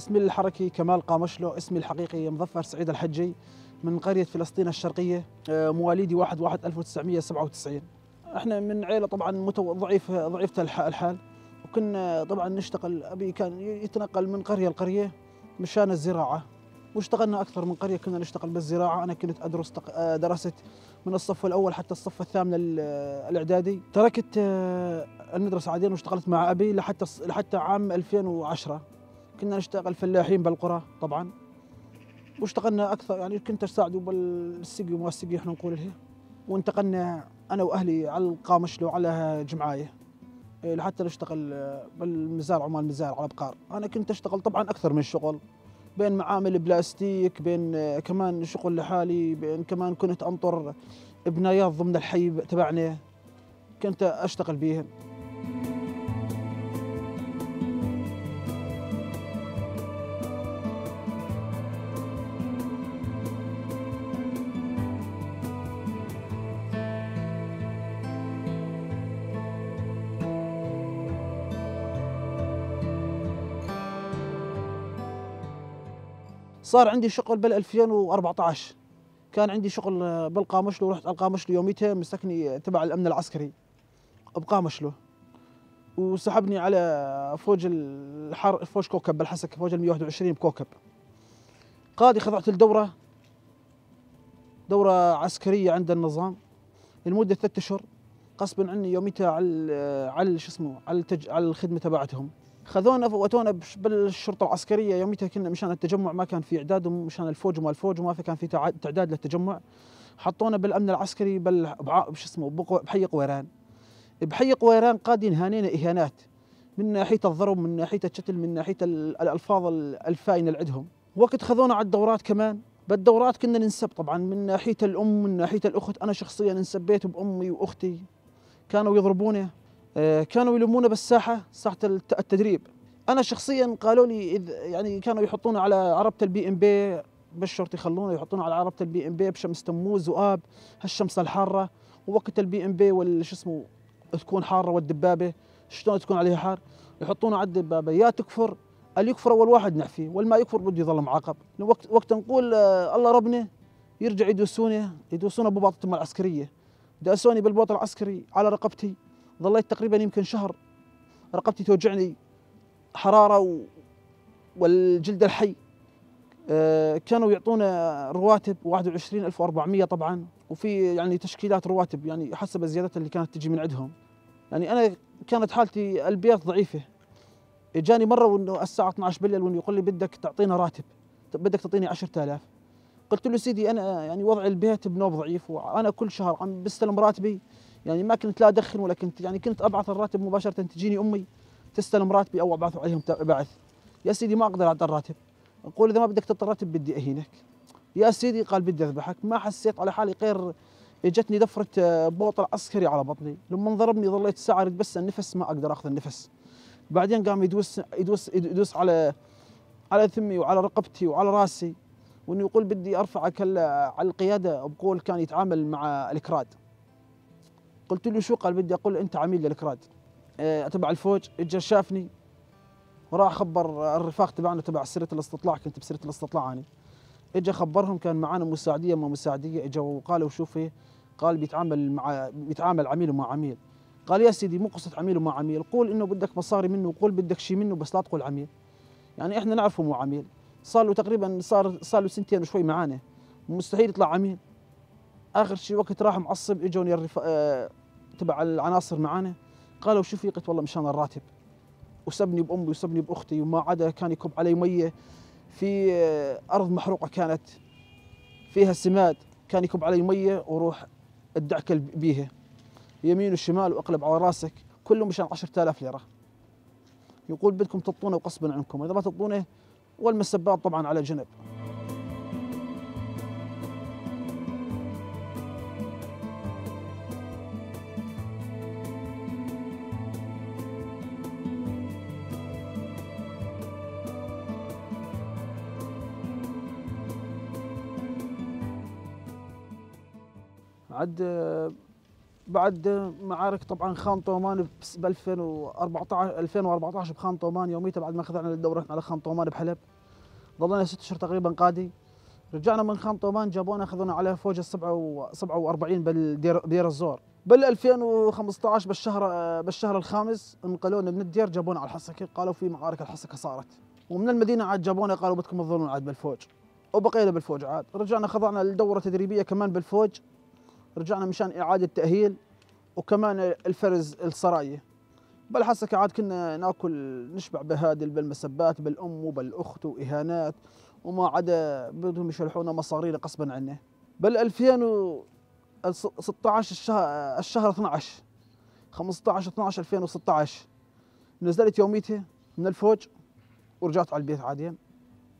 اسمي الحركي كمال قامشلو، اسمي الحقيقي مظفر سعيد الحجي، من قرية فلسطين الشرقية، مواليدي 1/1/1997. احنا من عيلة طبعا ضعيفة الحال، وكنا طبعا نشتغل. أبي كان يتنقل من قرية لقرية مشان الزراعة، واشتغلنا أكثر من قرية، كنا نشتغل بالزراعة. أنا كنت أدرس، درست من الصف الأول حتى الصف الثامن الإعدادي. تركت المدرسة عاديا واشتغلت مع أبي لحتى عام 2010. كنا نشتغل فلاحين بالقرى طبعا، واشتغلنا أكثر، يعني كنت أساعده بالسقي وما السقي احنا نقول له. وانتقلنا أنا وأهلي على القامشلو على جمعاية لحتى نشتغل بالمزارع وما المزارع على بقار. أنا كنت أشتغل طبعا أكثر من شغل، بين معامل بلاستيك، بين كمان شغل لحالي، بين كمان كنت أنطر بنايات ضمن الحي تبعنا كنت أشتغل بيهن. صار عندي شغل بال 2014، كان عندي شغل بالقامشلو، ورحت على القامشلو يوميتها، مسكني تبع الأمن العسكري بقامشلو وسحبني على فوج فوج كوكب بالحسكة، فوج ال 121 بكوكب. قادي خضعت لدورة، دورة عسكرية عند النظام لمدة 3 أشهر، غصبا عني يوميتها على شو اسمه على الخدمة تبعتهم. خذونا فوتونا بالشرطة العسكرية يوميتها، كنا مشان التجمع ما كان في إعداد، ومشان الفوج وما الفوج وما في كان في تعداد للتجمع. حطونا بالأمن العسكري شو اسمه بحي قويران. بحي قويران قادين هانينا إهانات من ناحية الضرب، من ناحية الشتل، من ناحية الألفاظ الفاينة اللي عندهم. وقت خذونا على الدورات كمان، بالدورات كنا ننسب طبعا من ناحية الأم، من ناحية الأخت. أنا شخصيا انسبيت بأمي وأختي، كانوا يضربونا، كانوا يلمونا بالساحة، ساحة التدريب. أنا شخصيا قالوا لي يعني كانوا يحطونا على عربة البي ام بي بالشرطة، يخلونا يحطونا على عربة البي ام بي بشمس تموز وآب، هالشمس الحارة، ووقت البي ام بي والش اسمه تكون حارة، والدبابة شلون تكون عليها حار، يحطونا على الدبابة. يا تكفر، اللي يكفر أول واحد نعفيه، والما يكفر بده يظل معاقب. وقت نقول الله ربنا يرجع يدوسونا بباطتهم العسكرية. داسوني بالبوط العسكري على رقبتي، ظليت تقريبا يمكن شهر رقبتي توجعني، حرارة والجلد الحي. كانوا يعطونا رواتب 21400 طبعا، وفي يعني تشكيلات رواتب يعني حسب الزيادات اللي كانت تجي من عندهم. يعني أنا كانت حالتي البيت ضعيفة. اجاني مرة وإنه الساعة 12 بالليل وإنه يقول لي بدك تعطينا راتب، بدك تعطيني 10000. قلت له سيدي أنا يعني وضع البيت بنوب ضعيف، وأنا كل شهر عم بستلم راتبي، يعني ما كنت لا أدخن ولا كنت يعني كنت أبعث الراتب مباشرة، تجيني أمي تستلم راتبي أو أبعثه عليهم بعث. يا سيدي ما أقدر أعطي الراتب. أقول إذا ما بدك تعطي الراتب بدي أهينك. يا سيدي قال بدي أذبحك. ما حسيت على حالي غير اجتني دفرة بوطل عسكري على بطني. لما انضربني ظليت ساعة أريد بس النفس، ما أقدر أخذ النفس. بعدين قام يدوس يدوس يدوس على ثمي وعلى رقبتي وعلى راسي، وإنه يقول بدي أرفعك على القيادة. بقول كان يتعامل مع الإكراد. قلت له شو؟ قال بدي أقول أنت عميل للإكراد. تبع الفوج. اجى شافني وراح خبر الرفاق تبعنا تبع سرة الاستطلاع، كنت بسرة الاستطلاع أنا. اجى خبرهم، كان معانا مساعدية ما مساعدية، اجوا وقالوا شوفي، قال بيتعامل عميل وما عميل. قال يا سيدي مو قصة عميل وما عميل، قول إنه بدك مصاري منه، وقول بدك شيء منه، بس لا تقول عميل. يعني إحنا نعرفه مو عميل، صار له تقريبا صار له سنتين وشوي معانا، مستحيل يطلع عميل. آخر شيء وقت راح معصب، اجوني تبع العناصر معانا، قالوا شو في؟ قلت والله مشان الراتب. وسبني بأمي وسبني بأختي، وما عدا كان يكب علي مية في أرض محروقة كانت فيها سماد، كان يكب علي مية وروح الدعكل بيها يمين وشمال واقلب على راسك، كله مشان 10000 ليرة. يقول بدكم تطونه وغصبا عنكم، إذا ما تطونه والمسبات طبعا على جنب. بعد معارك طبعا خان طومان ب 2014 بخان طومان، يوميتها بعد ما خضعنا للدورة رحنا على خان طومان بحلب. ضلينا 6 اشهر تقريبا قادي. رجعنا من خان طومان جابونا اخذونا على فوج 47 بالدير الزور. بال 2015 بالشهر الخامس انقلونا من الدير جابونا على الحسكه، قالوا في معارك الحسكه صارت. ومن المدينة عاد جابونا قالوا بدكم تظلون عاد بالفوج، وبقينا بالفوج عاد. رجعنا خضعنا لدوره تدريبية كمان بالفوج، رجعنا مشان اعاده تاهيل وكمان الفرز السرايه. بالحسكه عاد كنا ناكل نشبع بهادل بالمسبات بالام وبالاخت واهانات، وما عدا بدهم يشلحونا مصارينا غصبا عنا. بال 2016 الشهر 12 15 12 2016 نزلت يوميتي من الفوج ورجعت على البيت عاديا،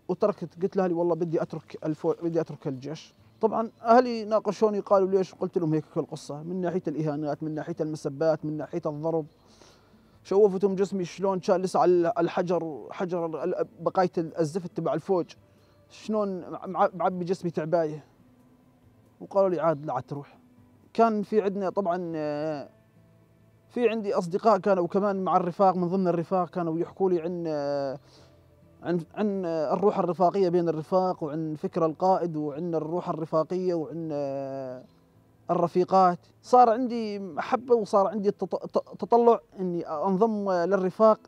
وتركت. قلت لاهلي والله بدي اترك الفوج، بدي اترك الجيش. طبعا اهلي ناقشوني قالوا ليش؟ قلت لهم هيك القصة، من ناحية الاهانات، من ناحية المسبات، من ناحية الضرب. شوفتهم جسمي شلون كان لسه على الحجر، حجر بقايه الزفت تبع الفوج، شلون معبي جسمي تعبايه. وقالوا لي عاد لا عاد تروح. كان في عندنا طبعا في عندي اصدقاء كانوا كمان مع الرفاق، من ضمن الرفاق كانوا يحكوا لي عن عن عن الروح الرفاقيه بين الرفاق، وعن فكر القائد، وعن الروح الرفاقيه، وعن الرفيقات. صار عندي محبة وصار عندي تطلع اني انضم للرفاق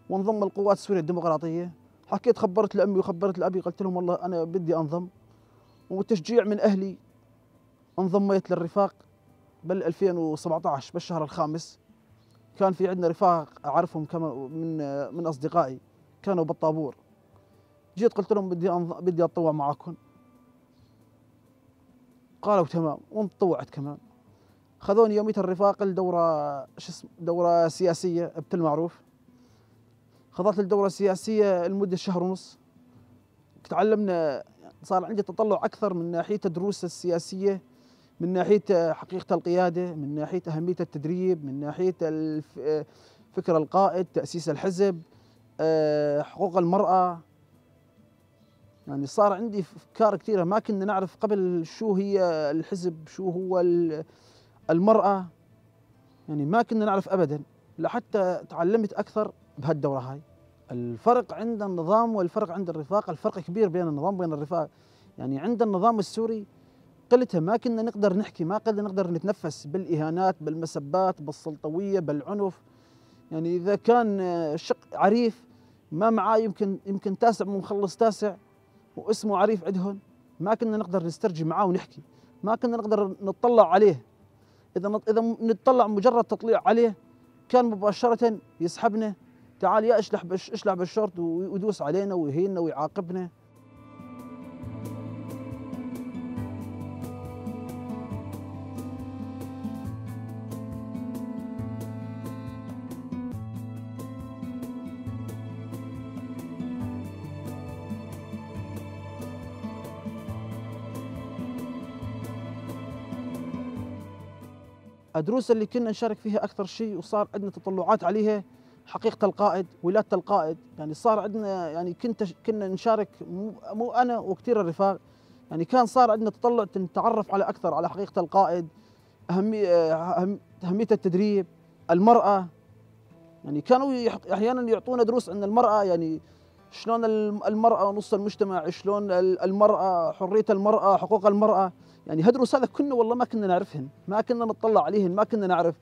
وانضم للقوات السورية الديمقراطية. حكيت خبرت لامي وخبرت لابي، قلت لهم والله انا بدي انضم، وتشجيع من اهلي انضميت للرفاق بال 2017 بالشهر الخامس. كان في عندنا رفاق اعرفهم كما من اصدقائي كانوا بالطابور. جيت قلت لهم بدي اتطوع معاكم، قالوا تمام، وانطوعت كمان. خذوني يوميتها الرفاق لدوره دوره سياسية بتل معروف. خضعت الدورة السياسية لمدة شهر ونص. تعلمنا، صار عندي تطلع اكثر من ناحية الدروس السياسية، من ناحية حقيقة القيادة، من ناحية اهمية التدريب، من ناحية فكر القائد، تاسيس الحزب، حقوق المراة. يعني صار عندي افكار كثيرة ما كنا نعرف قبل شو هي الحزب، شو هو المراة، يعني ما كنا نعرف ابدا، لحتى تعلمت اكثر بهالدوره هاي. الفرق عند النظام والفرق عند الرفاق، الفرق كبير بين النظام وبين الرفاق. يعني عند النظام السوري قلتها ما كنا نقدر نحكي، ما كنا نقدر نتنفس بالاهانات، بالمسبات، بالسلطويه، بالعنف. يعني اذا كان شق عريف ما معاه يمكن تاسع مو مخلص تاسع واسمه عريف عندهم، ما كنا نقدر نسترجي معاه ونحكي، ما كنا نقدر نطلع عليه. اذا نطلع مجرد تطليع عليه كان مباشرة يسحبنا، تعال يا اشلح بالشورت، ويدوس علينا ويهيننا ويعاقبنا. الدروس اللي كنا نشارك فيها أكثر شيء وصار عندنا تطلعات عليها حقيقة القائد، ولادة القائد. يعني صار عندنا، يعني كنا نشارك مو أنا وكثير الرفاق، يعني كان صار عندنا تطلع نتعرف على أكثر على حقيقة القائد، أهمية التدريب، المرأة. يعني كانوا أحيانا يعطونا دروس عن المرأة، يعني شلون المرأة نص المجتمع، شلون المرأة، حرية المرأة، حقوق المرأة. يعني هالدروس هذا كنا والله ما كنا نعرفهن، ما كنا نطلع عليهن، ما كنا نعرف.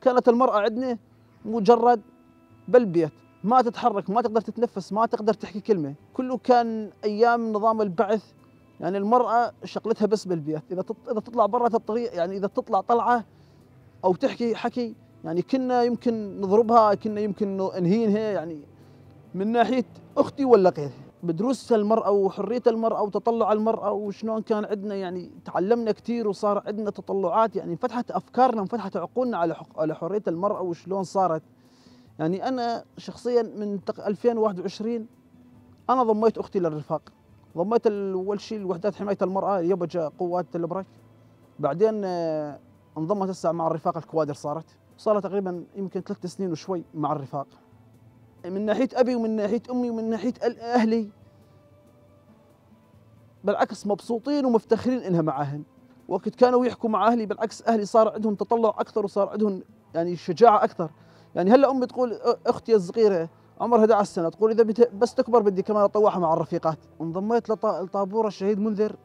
كانت المرأة عندنا مجرد بالبيت، ما تتحرك، ما تقدر تتنفس، ما تقدر تحكي كلمة. كله كان أيام نظام البعث، يعني المرأة شغلتها بس بالبيت، إذا تطلع برا الطريق، يعني إذا تطلع طلعة أو تحكي حكي، يعني كنا يمكن نضربها، كنا يمكن نهينها، يعني من ناحية أختي ولا غيرها. بدروس المرأة وحرية المرأة وتطلع المرأة وشلون كان عندنا، يعني تعلمنا كثير وصار عندنا تطلعات، يعني انفتحت أفكارنا وانفتحت عقولنا على حرية المرأة وشلون صارت. يعني أنا شخصيا من 2021 أنا ضميت أختي للرفاق، ضميت أول شيء الوحدات حماية المرأة يبجا قوات البرك، بعدين انضمت هسه مع الرفاق الكوادر، صارت تقريبا يمكن 3 سنين وشوي مع الرفاق. من ناحية أبي ومن ناحية أمي ومن ناحية أهلي بالعكس مبسوطين ومفتخرين إنها معاهن. وقت كانوا يحكوا مع أهلي بالعكس أهلي صار عندهم تطلع أكثر وصار عندهم يعني شجاعة أكثر. يعني هلا أمي تقول أختي الصغيرة عمرها 11 سنة تقول إذا بس تكبر بدي كمان أطوعها مع الرفيقات. انضميت لطابور الشهيد منذر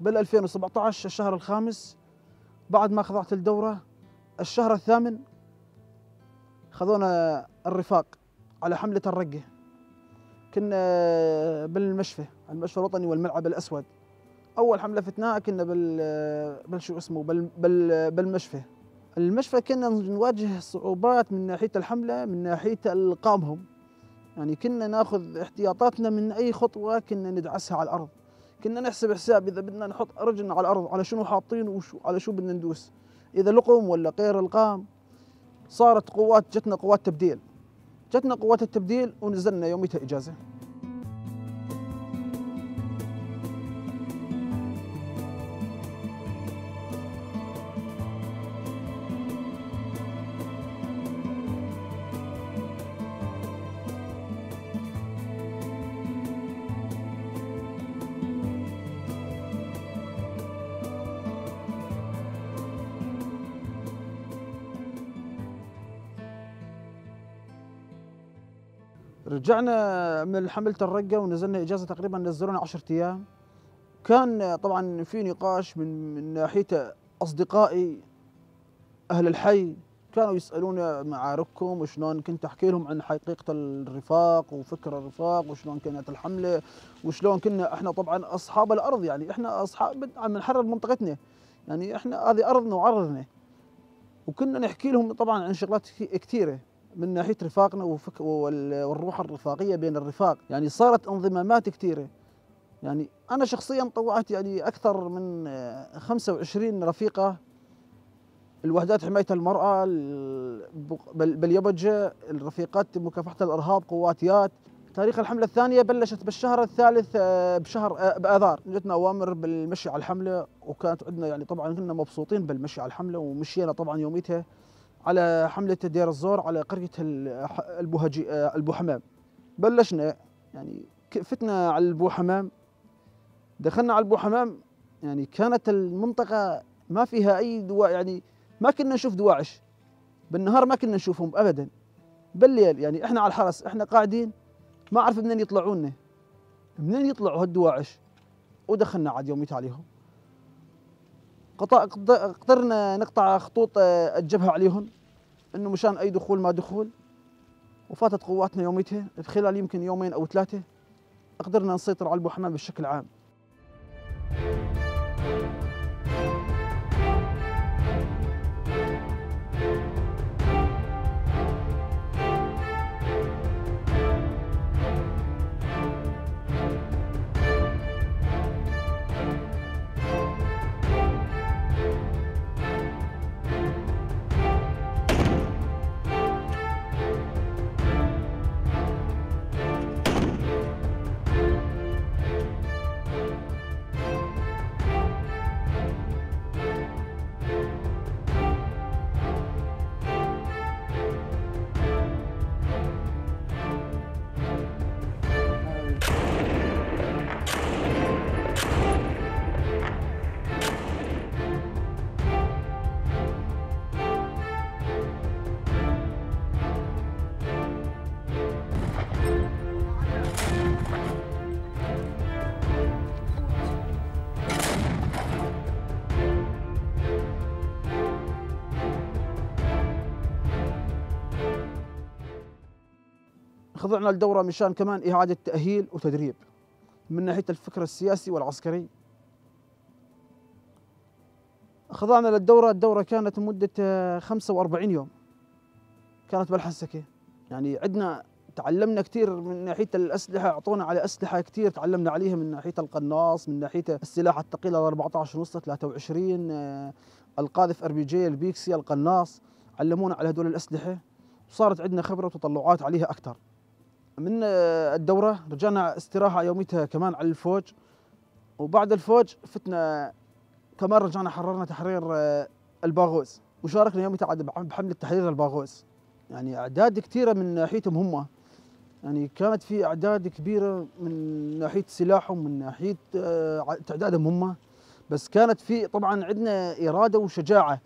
بال 2017 الشهر الخامس، بعد ما خضعت الدورة الشهر الثامن خذونا الرفاق على حملة الرقة. كنا بالمشفى، المشفى الوطني والملعب الأسود. أول حملة فتناها كنا بال شو اسمه بالمشفى. المشفى كنا نواجه صعوبات من ناحية الحملة، من ناحية القامهم، يعني كنا ناخذ احتياطاتنا من أي خطوة كنا ندعسها على الأرض. كنا نحسب حساب إذا بدنا نحط رجلنا على الأرض على شنو حاطين وعلى شو بدنا ندوس، إذا لقم ولا غير القام. صارت قوات، جتنا قوات تبديل، جتنا قوات التبديل ونزلنا يوميتها إجازة. رجعنا من حملة الرقة ونزلنا إجازة تقريبا، نزلونا 10 أيام. كان طبعا في نقاش من ناحية أصدقائي أهل الحي، كانوا يسألون معارككم وشلون، كنت أحكي لهم عن حقيقة الرفاق وفكر الرفاق وشلون كانت الحملة وشلون كنا إحنا طبعا أصحاب الأرض، يعني إحنا أصحاب عم نحرر منطقتنا، يعني إحنا هذه أرضنا وعرضنا. وكنا نحكي لهم طبعا عن شغلات كثيرة من ناحية رفاقنا والروح الرفاقية بين الرفاق، يعني صارت انضمامات كثيرة. يعني أنا شخصياً طوعت يعني أكثر من 25 رفيقة، الوحدات حماية المرأة، باليبجة، الرفيقات مكافحة الإرهاب، قواتيات. تاريخ الحملة الثانية بلشت بالشهر الثالث بشهر بآذار، جتنا أوامر بالمشي على الحملة، وكانت عندنا يعني طبعاً كنا مبسوطين بالمشي على الحملة، ومشينا طبعاً يوميتها على حملة دير الزور على قرية البوحمام. بلشنا يعني فتنا على البوحمام، دخلنا على البوحمام، يعني كانت المنطقة ما فيها أي دواء، يعني ما كنا نشوف دواعش بالنهار، ما كنا نشوفهم أبدا. بالليل يعني إحنا على الحرس، إحنا قاعدين ما أعرف منين يطلعونا، منين يطلعوا هالدواعش. ودخلنا عاد يوميتها عليهم، قدرنا نقطع خطوط الجبهة عليهم انه مشان اي دخول ما دخول. وفاتت قواتنا يوميتها بخلال يمكن يومين او 3 قدرنا نسيطر على البوحمام بشكل عام. خضعنا لدورة مشان كمان إعادة تأهيل وتدريب من ناحية الفكر السياسي والعسكري. خضعنا للدورة، الدورة كانت مدة 45 يوم، كانت بالحسكة. يعني عندنا تعلمنا كثير من ناحية الأسلحة، أعطونا على أسلحة كثير تعلمنا عليها، من ناحية القناص، من ناحية السلاح الثقيل 14.5، 23، القاذف RPG، البيكسي، القناص، علمونا على هدول الأسلحة وصارت عندنا خبرة وتطلعات عليها أكثر. من الدورة رجعنا استراحة يوميتها كمان على الفوج، وبعد الفوج فتنا كمان رجعنا حررنا تحرير الباغوز، وشاركنا يوميتها عاد بحملة تحرير الباغوز. يعني أعداد كثيرة من ناحيتهم هم، يعني كانت في أعداد كبيرة من ناحية سلاحهم، من ناحية تعدادهم هم، بس كانت في طبعا عندنا إرادة وشجاعة.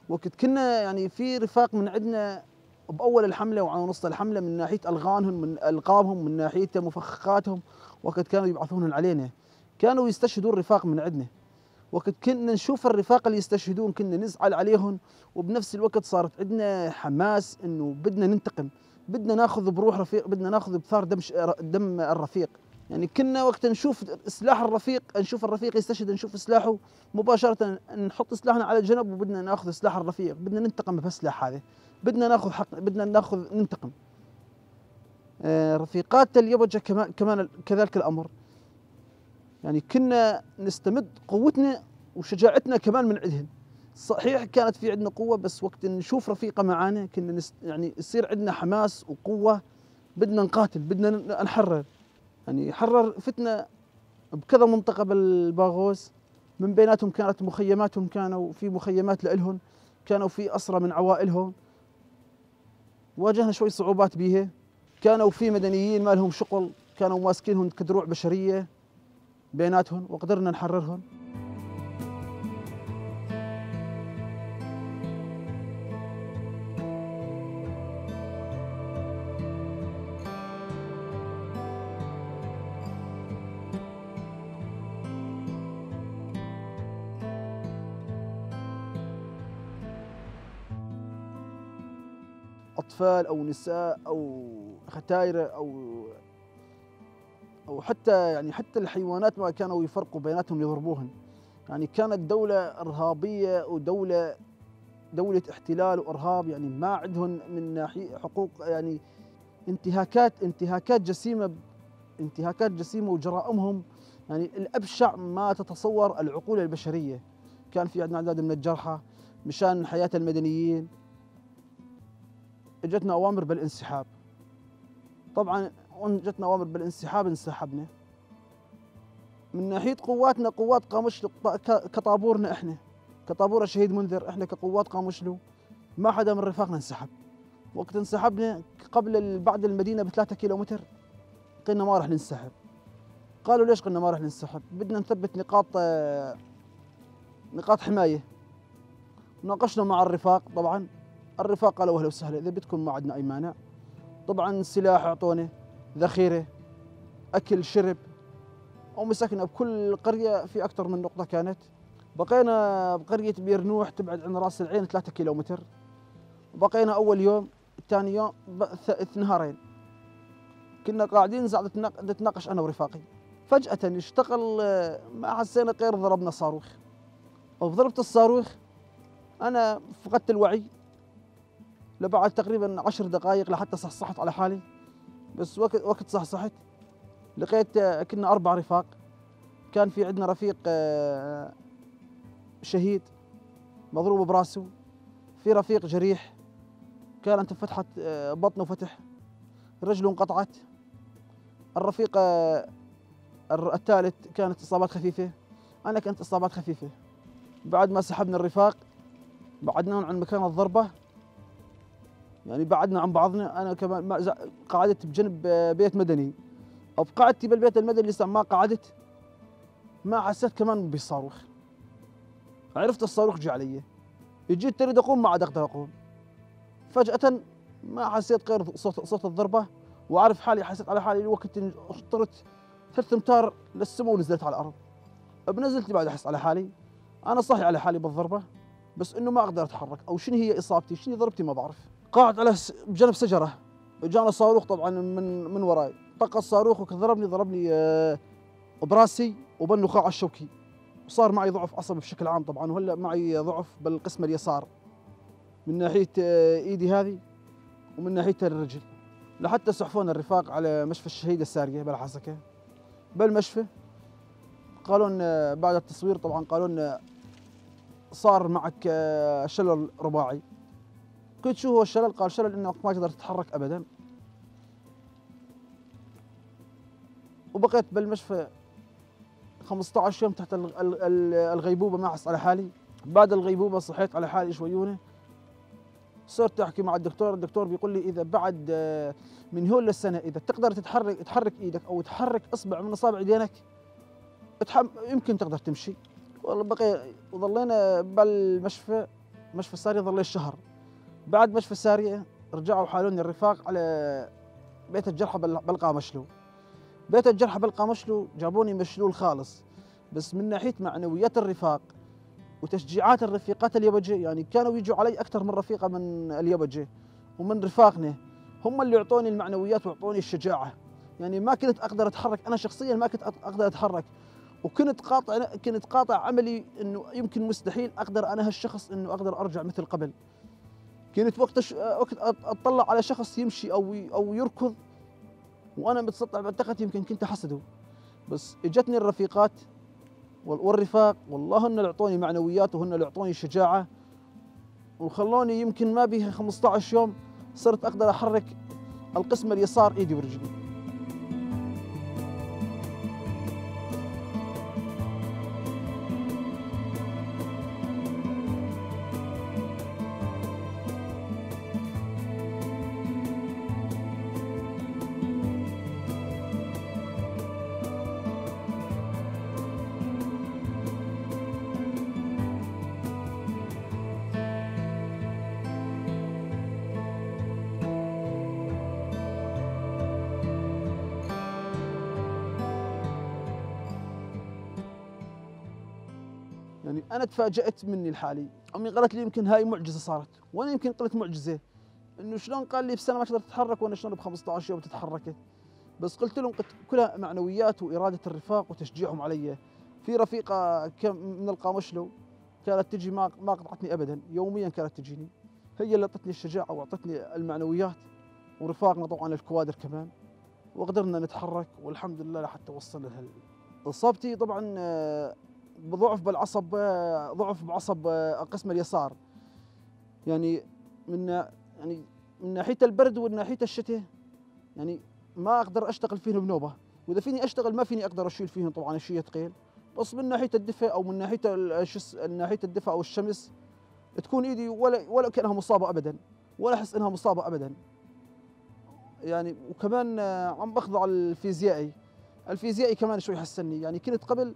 وقت كنا يعني في رفاق من عندنا بأول الحملة وعلى نص الحملة من ناحية ألغانهم، من ألقابهم، من ناحية مفخخاتهم، وقت كانوا يبعثونهم علينا كانوا يستشهدون رفاق من عندنا. وقت كنا نشوف الرفاق اللي يستشهدون كنا نزعل عليهم، وبنفس الوقت صارت عندنا حماس انه بدنا ننتقم، بدنا ناخذ بروح رفيق، بدنا ناخذ بثار دم الرفيق. يعني كنا وقت نشوف سلاح الرفيق، نشوف الرفيق يستشهد، نشوف سلاحه مباشرة نحط سلاحنا على جنب وبدنا ناخذ سلاح الرفيق، بدنا ننتقم بهالسلاح هذا، بدنا ناخذ حق، بدنا ناخذ ننتقم. رفيقات اليبجة كمان كذلك الأمر. يعني كنا نستمد قوتنا وشجاعتنا كمان من عندهن. صحيح كانت في عندنا قوة، بس وقت نشوف رفيقة معانا كنا يعني يصير عندنا حماس وقوة، بدنا نقاتل، بدنا نحرر. يعني حرر فتنا بكذا منطقة بالباغوس، من بيناتهم كانت مخيماتهم، كانوا في مخيمات لإلهم، كانوا في أسرى من عوائلهم، واجهنا شوي صعوبات بيها. كانوا في مدنيين ما لهم شغل، كانوا ماسكينهم كدروع بشرية بيناتهم، وقدرنا نحررهم. أطفال أو نساء أو ختايرة أو حتى يعني حتى الحيوانات ما كانوا يفرقوا بيناتهم يضربوهن. يعني كانت دولة إرهابية ودولة دولة احتلال وإرهاب، يعني ما عندهم من ناحية حقوق، يعني انتهاكات جسيمة، انتهاكات جسيمة، وجرائمهم يعني الأبشع ما تتصور العقول البشرية. كان في عندنا أعداد من الجرحى مشان حياة المدنيين. اجتنا أوامر بالانسحاب، طبعا جتنا أوامر بالانسحاب انسحبنا. من ناحية قواتنا، قوات قامشلو كطابورنا احنا، كطابور الشهيد منذر، احنا كقوات قامشلو ما حدا من رفاقنا انسحب. وقت انسحبنا قبل بعد المدينة ب3 كيلومتر قلنا ما راح ننسحب. قالوا ليش؟ قلنا ما راح ننسحب، بدنا نثبت نقاط حماية. ناقشنا مع الرفاق، طبعا الرفاق قالوا اهلا وسهلا، اذا بدكم ما عندنا اي مانع. طبعا سلاح اعطونا، ذخيرة، اكل، شرب، ومسكنا بكل قرية في اكثر من نقطة كانت. بقينا بقرية بيرنوح تبعد عن راس العين 3 كيلومتر. بقينا اول يوم، ثاني يوم، نهارين كنا قاعدين نتناقش انا ورفاقي. فجاة اشتغل، ما حسينا غير ضربنا صاروخ. وبضربة الصاروخ انا فقدت الوعي لبعد تقريبا 10 دقائق لحتى صحصحت على حالي. بس وقت صحصحت لقيت كنا 4 رفاق. كان في عندنا رفيق شهيد مضروب براسه، في رفيق جريح كانت فتحت بطنه فتح، رجله انقطعت. الرفيق الثالث كانت اصابات خفيفة، انا كانت اصابات خفيفة. بعد ما سحبنا الرفاق بعدناهم عن مكان الضربة، يعني بعدنا عن بعضنا. انا كمان قعدت بجنب بيت مدني، او بقعدتي بالبيت المدني لسه ما قعدت، ما حسيت كمان بالصاروخ. عرفت الصاروخ جه علي، جيت تريد اقوم ما عاد اقدر اقوم. فجأة ما حسيت غير صوت الضربة، وعارف حالي، حسيت على حالي الوقت طرت 3 امتار للسما ونزلت على الارض. بنزلت بعد احس على حالي، انا صاحي على حالي بالضربة، بس انه ما اقدر اتحرك، او شنو هي اصابتي، شنو ضربتي ما بعرف. قاعد على بجنب شجرة، اجانا صاروخ طبعا من وراي، طق الصاروخ وضربني براسي وبالنخاع الشوكي، وصار معي ضعف عصبي بشكل عام طبعا، وهلا معي ضعف بالقسم اليسار من ناحية ايدي هذه ومن ناحية الرجل. لحتى سحفونا الرفاق على مشفى الشهيدة الساريه بالحسكه. بالمشفى قالوا لنا بعد التصوير طبعا، قالوا لنا صار معك شلل رباعي. قلت شو هو الشلل؟ قال شلل انك ما تقدر تتحرك ابدا. وبقيت بالمشفى 15 يوم تحت الغيبوبه، ما احس على حالي. بعد الغيبوبه صحيت على حالي شويونه، صرت احكي مع الدكتور. الدكتور بيقول لي اذا بعد من هون للسنة اذا تقدر تحرك ايدك او تحرك اصبع من اصابع ايدينك يمكن تقدر تمشي. والله بقي وظلينا بالمشفى، مشفى ساريه ظليت شهر. بعد مشفى ساريه رجعوا حالوني الرفاق على بيت الجرحى بالقامشلو. بيت الجرحى بالقامشلو جابوني مشلول خالص، بس من ناحية معنويات الرفاق وتشجيعات الرفيقات اليبجة، يعني كانوا يجوا علي أكثر من رفيقة من اليبجة ومن رفاقنا، هم اللي يعطوني المعنويات ويعطوني الشجاعة. يعني ما كنت أقدر أتحرك، أنا شخصيا ما كنت أقدر أتحرك، وكنت قاطع عملي إنه يمكن مستحيل أقدر أنا هالشخص إنه أقدر أرجع مثل قبل. كنت وقت أطلع على شخص يمشي أو يركض وأنا متسطع بعتقد يمكن كنت أحسده، بس إجتني الرفيقات والرفاق والله هن اللي أعطوني معنويات وهن اللي أعطوني شجاعة، وخلوني يمكن ما بيها 15 يوم صرت أقدر أحرك القسم اليسار إيدي ورجلي. يعني أنا تفاجأت مني لحالي، أمي قالت لي يمكن هاي معجزة صارت، وأنا يمكن قلت معجزة، إنه شلون قال لي بسنة ما تقدر تتحرك وأنا شلون ب 15 يوم تتحركت. بس قلت لهم قلت كلها معنويات وإرادة الرفاق وتشجيعهم علي. في رفيقة من القامشلو كانت تجي ما قطعتني أبدا، يوميا كانت تجيني، هي اللي أعطتني الشجاعة وأعطتني المعنويات، ورفاقنا طبعا الكوادر كمان، وقدرنا نتحرك والحمد لله لحتى وصلنا لهال. إصابتي طبعا بضعف بالعصب، ضعف بعصب القسم اليسار، يعني من ناحية البرد ومن ناحية الشتاء، يعني ما اقدر اشتغل فيهم بنوبه، واذا فيني اشتغل ما فيني اقدر اشيل فيهم طبعا شيء ثقيل، بس من ناحية الدفء او من ناحية الدفء او الشمس تكون ايدي ولا كانها مصابه ابدا، ولا احس انها مصابه ابدا. يعني وكمان عم بخضع الفيزيائي، الفيزيائي كمان شوي حسني، يعني كنت قبل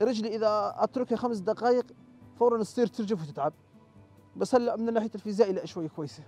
رجلي اذا اتركها 5 دقائق فورا تصير ترجف وتتعب، بس هلا من ناحية الفيزيائي لا شوي كويسة.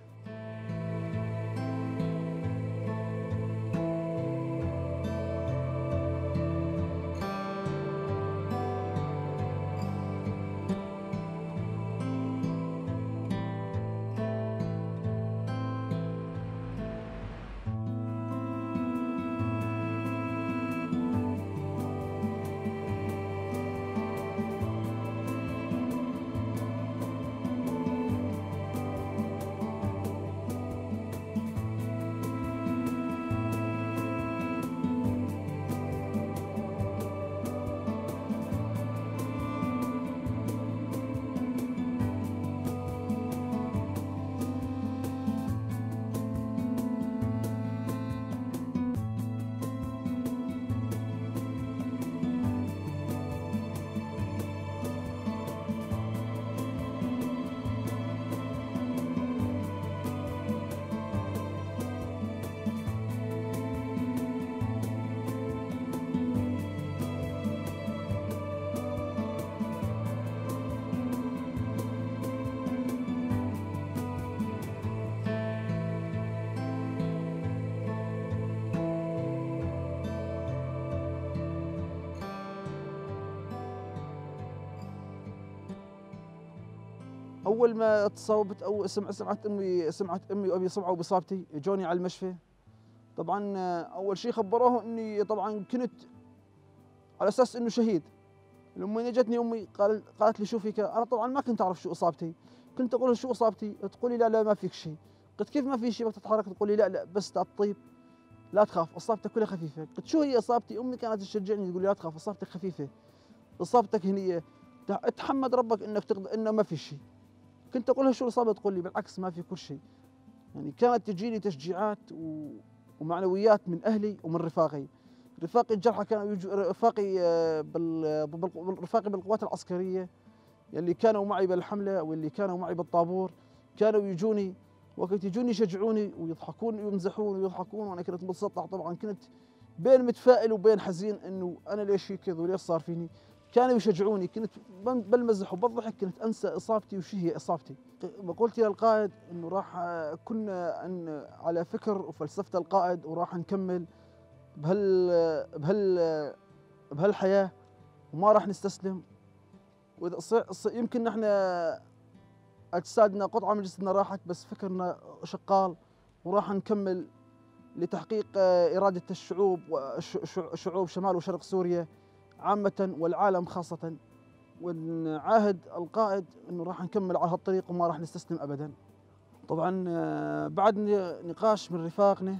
اول ما تصاوبت او سمعت امي وابي سمعوا باصابتي، اجوني على المشفى. طبعا اول شيء خبروه اني طبعا كنت على اساس انه شهيد. لما اجتني امي قالت لي شو فيك؟ انا طبعا ما كنت اعرف شو اصابتي، كنت اقول لها شو اصابتي؟ تقولي لا لا ما فيك شيء. قلت كيف ما في شيء بتتحرك؟ تقولي لا لا بس الطيب لا تخاف اصابتك كلها خفيفة. قلت شو هي اصابتي؟ امي كانت تشجعني تقول لي لا تخاف اصابتك خفيفة، اصابتك هنيه، اتحمد ربك انك تقدر انه ما في شيء. كنت اقول لها شو الاصابة؟ تقول لي بالعكس ما في كل شيء. يعني كانت تجيني تشجيعات ومعنويات من اهلي ومن رفاقي. رفاقي الجرحى كانوا يجوا، رفاقي رفاقي بالقوات العسكرية اللي كانوا معي بالحمله واللي كانوا معي بالطابور، كانوا يجوني وقت يجوني يشجعوني ويضحكون ويمزحون ويضحكون، وانا كنت متسطع طبعا، كنت بين متفائل وبين حزين انه انا ليش هيك وليش صار فيني. كانوا يشجعوني، كنت بالمزح وبالضحك كنت انسى اصابتي وشو هي اصابتي. قلت للقائد انه راح كنا أن على فكر وفلسفة القائد وراح نكمل بهالحياه وما راح نستسلم. واذا يمكن نحن اجسادنا قطعه من جسدنا راحت، بس فكرنا شغال وراح نكمل لتحقيق اراده الشعوب وشعوب شمال وشرق سوريا عامة والعالم خاصة. ونعاهد القائد انه راح نكمل على هالطريق وما راح نستسلم ابدا. طبعا بعد نقاش من رفاقنا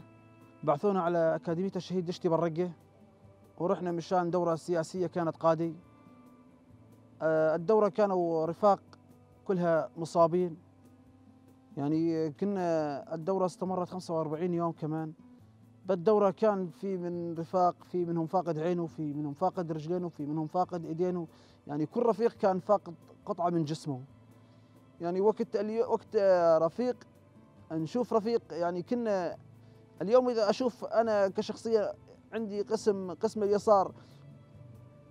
بعثونا على اكاديمية الشهيد دشتي بالرقه، ورحنا مشان دوره سياسية كانت قادي. الدورة كانوا رفاق كلها مصابين، يعني كنا الدورة استمرت 45 يوم كمان. بالدوره كان في من رفاق، في منهم فاقد عينه، في منهم فاقد رجلينه، في منهم فاقد ايدينه، يعني كل رفيق كان فاقد قطعه من جسمه. يعني وقت رفيق نشوف رفيق، يعني كنا اليوم اذا اشوف انا كشخصية عندي قسم اليسار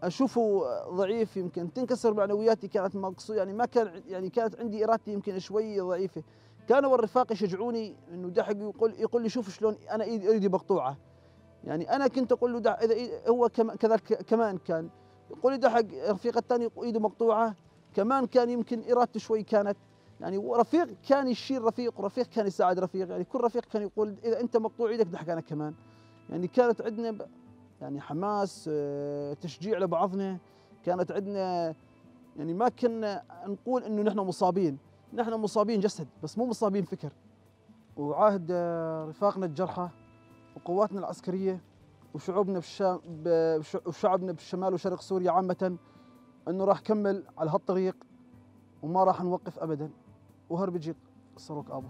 اشوفه ضعيف، يمكن تنكسر معنوياتي، كانت مقصود يعني ما كان، يعني كانت عندي ارادتي يمكن شوي ضعيفة. كانوا الرفاق يشجعوني انه دحق، يقول لي شوف شلون انا ايدي مقطوعة. يعني انا كنت اقول له دح، اذا هو كذلك كمان كان يقول لي دحق، رفيق الثاني ايده مقطوعة كمان كان يمكن ارادته شوي كانت، يعني رفيق كان يشيل رفيق ورفيق كان يساعد رفيق، يعني كل رفيق كان يقول اذا انت مقطوع ايدك دحق انا كمان. يعني كانت عندنا يعني حماس، تشجيع لبعضنا، كانت عندنا يعني ما كنا نقول انه نحن مصابين، نحن مصابين جسد بس مو مصابين فكر. وعاهد رفاقنا الجرحى وقواتنا العسكرية وشعوبنا بالشام وشعبنا بالشمال وشرق سوريا عامة انه راح كمل على هالطريق وما راح نوقف ابدا. وهربجي صاروك ابو.